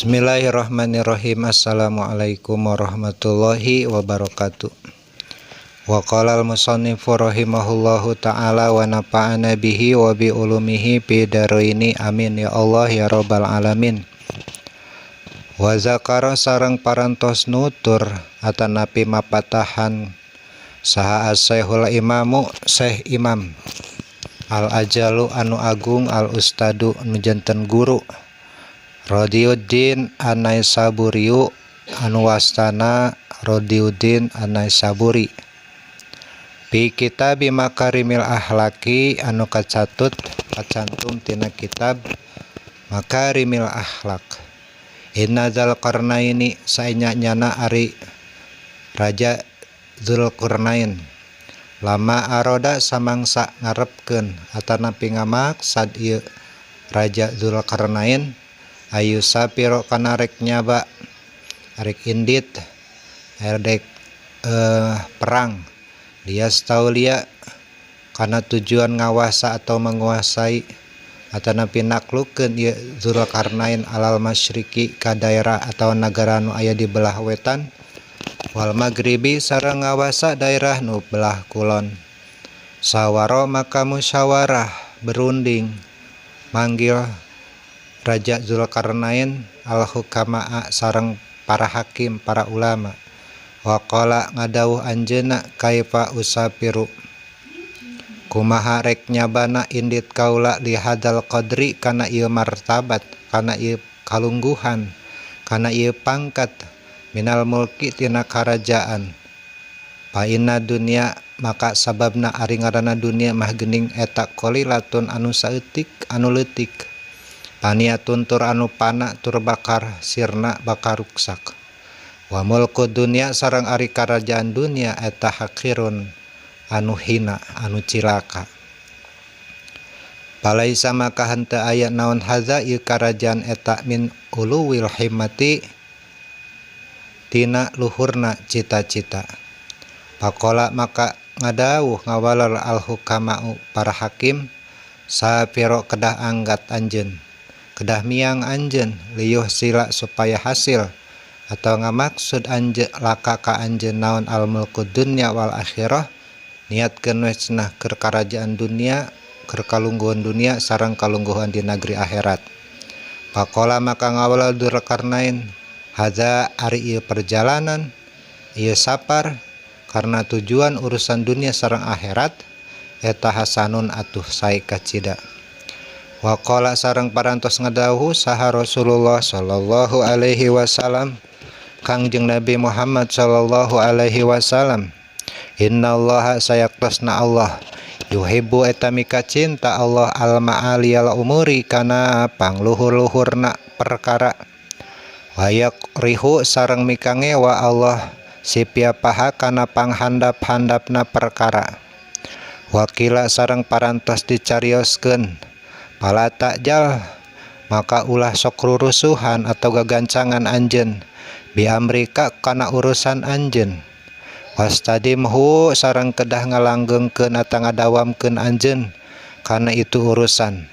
Bismillahirrahmanirrahim. Assalamualaikum warahmatullahi wabarakatuh. Wa qala al-musannifu rahimahullahu ta'ala wa nafa'ana bihi wa bi ulumihi fi daraini, amin ya Allah ya rabbal alamin. Wa zakara sareng parantos nutur atanapi mapatahan saha as-syekhul imamu Syekh Imam al ajalu anu agung al ustadu nu janten guru Radiuddin An-Naisaburiyu anu wastana Radiuddin An-Naisaburi fi kitab Makarimil Akhlaqi anu kacatut kacantum tina kitab Makarimil Akhlaq. Inna Dzulqarnaini saenya nyana ari Raja Zulkarnain lama aroda samangsa ngarepkeun atanapi ngamaksad ieu Raja Zulkarnain ayu sapiro kana rek nyaba arek indit arek perang liyastauliya kana tujuan ngawasa atau menguasai atanapi naklukeun ieu Zulkarnain alal masyriqi ka daerah atau nagara nu aya di belah wetan wal maghribi sareng ngawasa daerah nu belah kulon. Sawaro maka musyawarah berunding manggil Raja Zulkarnain al-hukamaa sareng para hakim para ulama. Waqala ngadawuh anjeunna kaifa usafiru kumaha rek nyabana indit kaula li hadal qadri kana ieu martabat kana ieu kalungguhan kana ieu pangkat minal mulki tina karajaan. Fa inna dunya maka sababna ari ngaranna dunya mah geuning eta qalilatun anu saeutik anu leutik paniatun tur anu pana tur bakar sirna bakar ruksak. Wa mulku dunya sareng ari karajaan dunya eta hakirun anu hina anu cilaka. Palaisa maka henteu aya naon hadza ieu karajaan eta min uluwil himmati tina luhurna cita-cita. Pakola maka ngadawuh ngawaler al hukama'u para hakim sapiro kedah anggat anjeun kedah miang anjeun liyuh sila supaya hasil atau ngamaksud anjeun laka ka anjeun naon al mulku dunya wal akhirah niatkeun we cenah keur karajaan dunia keur kalungguhan dunia sareng kalungguhan di negeri akhirat. Pakola maka ngawalal Dzulkarnain hadza ari ieu perjalanan ieu sapar karena tujuan urusan dunia sareng akhirat eta hasanun atuh sae kacida. Waqala sareng parantos ngadawuh saha Rasulullah sallallahu alaihi wasallam Kangjeng Nabi Muhammad sallallahu alaihi wasallam innallaha sayaktasna Allah yuhibbu eta mika cinta Allah al ma'aliyal umuri kana pangluhur-luhurna perkara wa yakrihu sareng mika ngewa Allah sipia paha kana panghandap-handapna perkara. Wakila sareng parantos dicarioskeun pala takjal maka ulah sok rurusuhan atau gagancangan anjeun bi amrika kana urusan anjeun wastadimhu sareng kedah ngalanggengkeun atawa ngadawamkeun anjeun kana itu urusan.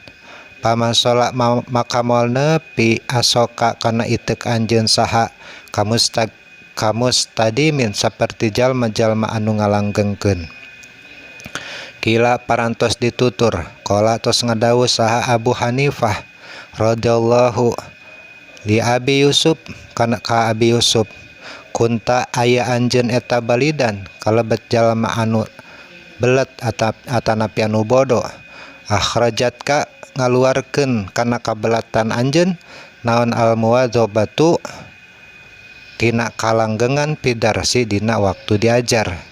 Pamasola maka moal nepi asoka kana iteuk anjeun saha kamustadimin saperti jalma-jalma anu ngalanggengkeun. Kila parantos ditutur qala tos ngadawuh saha Abu Hanifah radhiyallahu li Abi Yusuf kana ka Abi Yusuf kunta aya anjeun eta balidan kalebet jalma anu belet atanapi anu bodoh akhrajatka ngaluarkeun kana kabelatan anjeun naon al muwadzabatu tina kalanggengan pidarsi dina waktu diajar.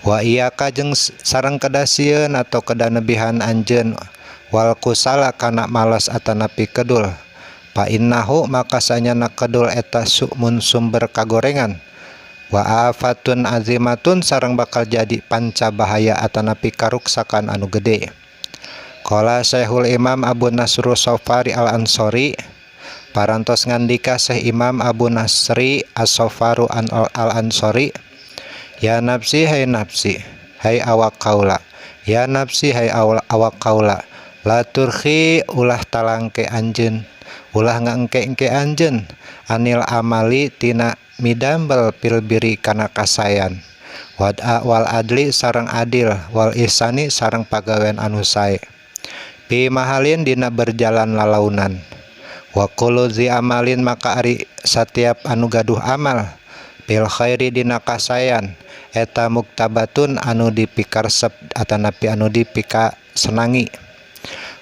Wa iyaka jeung sareng kedasieun atau kedanebihan anjeun wal kusala kana malas atanapi kedul fa innahu maka sanyana kedul eta sumun sumber kagorengan wa afatun azimatun sareng bakal jadi panca bahaya atanapi karuksakan anu gede. Qala Syekhul Imam Abu Nasr Safari Al-Ansori parantos ngandika Syekh Imam Abu Nasri As-Safaru Al-Ansori ya nafsi hai nafsi hai awak kaula ya nafsi hai awak kaula la turhi ulah talangke anjeun Ulah ngaengke-engke anjeun anil amali tina midambel fil birri kana kasaean. Wal adli sareng adil wal ihsani sareng pagawean anu sae. Fi mahalin dina berjalan lalaunan. Wa kullu dzi amalin maka ari satiap anu gaduh amal fil khairi dina kasaean eta muktabatun anu dipikaresep atanapi anu dipikasenangi.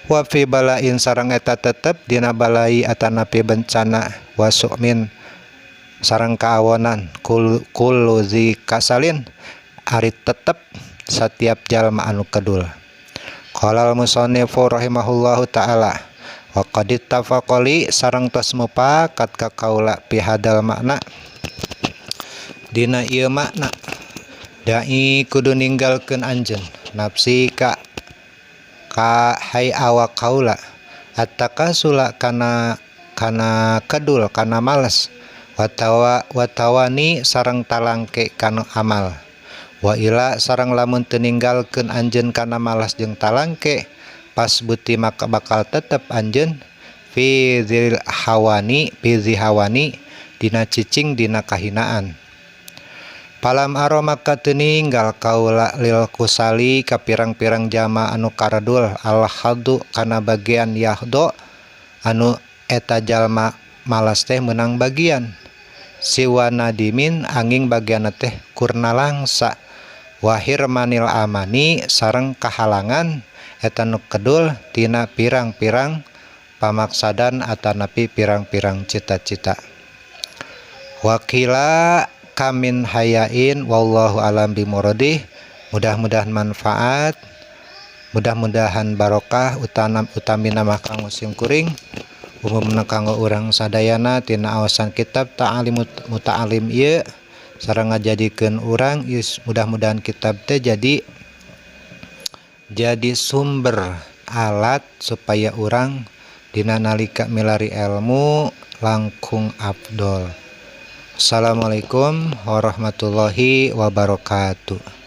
Wa fi balain sareng eta tetep dina balai atanapi bencana wa su'min sareng kaawonan kullu dzi kasalin ari tetep satiap jalma anu kedul. Qala al-musannifu rahimahullahu taala wa qad ittafaqali sareng tos mupakat ka kaula fi hadal makna dina ieu makna dai kudu ninggalkeun anjeun nafsi ka hai awak kaula at-takasula kana kedul kana males watawani sareng talangke kana amal wa ila sareng lamun teu ninggalkeun anjeun kana malas jeung talangke pas buti maka bakal tetep anjeun fi dzil hawani fi hawani dina cicing dina kahinaan. Palam aro maka teu ninggal kaula lil kusali ka pirang-pirang jama anu karedul al hadu kana bagian yahdo anu eta jalma malas teh meunang bagian siwa nadimin angin bagian teh kurna langsa wahir manil amani sareng kahalangan eta nu kedul tina pirang-pirang pamaksadan atanapi pirang-pirang cita-cita. Wakila kamin hayain wallahu alam bimuradih. Mudah-mudahan manfaat, mudah-mudahan barokah utamina mah kanggo sim kuring umumna kanggo urang sadayana tina awasan kitab ta'alim muta'alim ieu sareng ngajadikeun urang mudah-mudahan kitab teh jadi sumber alat supaya urang dina nalika milari ilmu langkung afdol. Assalamualaikum warahmatullahi wabarakatuh.